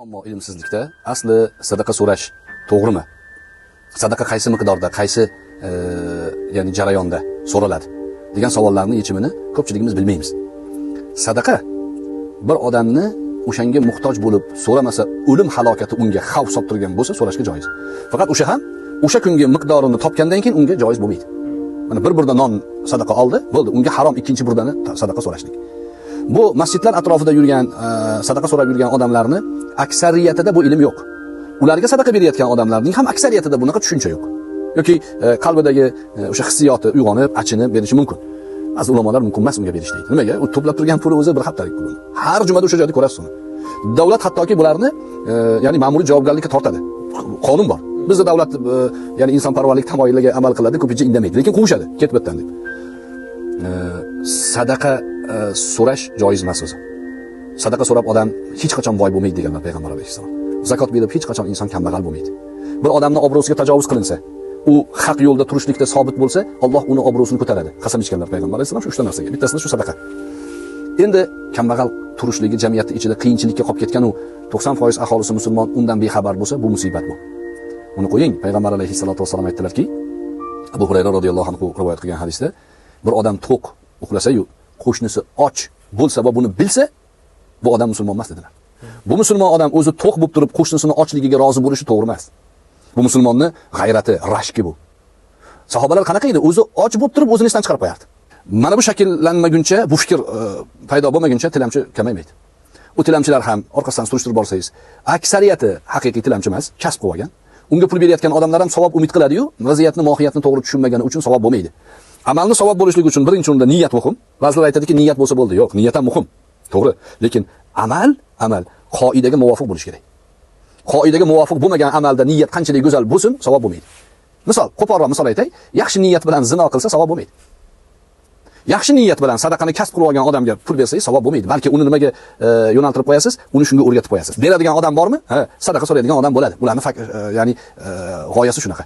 Ammo ilmsizlikda asli sadaqa so'rash to'g'rimi? Sadaqa qaysi miqdorda, qaysi ya'ni jarayonda so'raladi degan savollarning yechimini ko'pchiligimiz bilmaymiz. Sadaqa bir odamni o'shanga muhtoj bo'lib so'ramasa, o'lim halokati unga xavf solib turgan bo'lsa, so'rashga joiz. Faqat o'sha ham o'sha kungi miqdorini topgandan keyin unga joiz bo'lmaydi. Mana bir burda non sadaqa oldi, bo'ldi, unga harom ikkinchi burdani sadaqa so'rashlik. Bu masjidlar atrofida yurgan, sadaqa so'rab yurgan odamlarni aksariyatida bu ilm yo'q. Ularga sadaqa berayotgan odamlarning ham aksariyatida bunaqa tushuncha yo'q. Yoki qalbidagi o'sha hissiyoti uyg'onib, achinib berishi mumkin. Ba'zi ulamolar mumkin emas unga berish deydi. Nimaga? U to'plab turgan puli o'zi bir haftalik pul. Har jumada o'sha joyda ko'rasiz uni. Davlat hattoki bularni ya'ni ma'muriy javobgarlikka tortadi. Qonun bor. Bizda davlat ya'ni insonparvarlik tamoyillariga amal qiladi, ko'pincha indamaydi, lekin quvishadi, ket bu yerdan deb. Sadaqa so'rash joiz emas o'zi. Sadaqa so'rab odam hech qachon boy bo'lmaydi deganlar payg'ambar alayhissalom. Zakot berib hech qachon inson kambag'al bo'lmaydi. Bir odamning obro'siga tajovuz qilinsa, u haq yo'lda turishlikda sobit bo'lsa, Alloh uni obro'sini ko'taradi. Qasam ichganlar payg'ambar alayhissalom shu uchta narsaga. Bittasida shu sadaqa. Endi kambag'al turishligi jamiyatning ichida qiyinchilikka qolib ketgan u 90% aholisi musulmon undan bexabar bo'lsa, bu musibat bu. Uni qo'ying, payg'ambar alayhissalatu vassalom aytdilarki, Abu Hurayra radhiyallohu anhu rivoyat qilgan hadisda, bir odam to'q uxlasa-yu, qo'shnisi och bo'lsa va buni bilsa, bu odam musulmon emas dedilar. Bu musulmon odam o'zi to'q bo'lib turib qo'shnisini ochligiga rozi bo'lishi to'g'ri emas. Bu musulmonni g'ayrati, rashki bu. Sahobalar qanaqa edi? O'zi och bo'lib turib o'zini esdan chiqarib qo'yardi. Mana bu shakllanmaguncha, bu fikr paydo bo'lmaguncha tilamchi kamaymaydi. U tilamchilar ham orqasidan surishtirib borsangiz, aksariyati haqiqiy tilamchi emas, kasb qilib olgan. Unga pul berayotgan odamlar ham savob umid qiladi-yu, vaziyatni, mohiyatni to'g'ri tushunmagani uchun savob bo'lmaydi. Amalni savob bo'lishligi uchun birinchi o'rinda niyat muhim. Ba'zilar aytadiki, niyat bo'lsa bo'ldi. Yo'q, niyat ham muhim. To'g'ri, lekin amal qoidaga muvofiq bo'lishi kerak. Qoidaga muvofiq bo'lmagan amalda niyat qanchalik go'zal bo'lsin, savob bo'lmaydi. Misol, qo'polroq misol aytay, yaxshi niyat bilan zino qilsa savob bo'lmaydi. Yaxshi niyat bilan sadaqani kasb qilib olgan odamga pul bersangiz savob bo'lmaydi. Balki uni nimaga yo'naltirib qo'yasiz? Uni shunga o'rgatib qo'yasiz. Beradigan odam bormi? Ha, sadaqa so'raydigan odam bo'ladi. Ularning ya'ni g'oyasi shunaqa.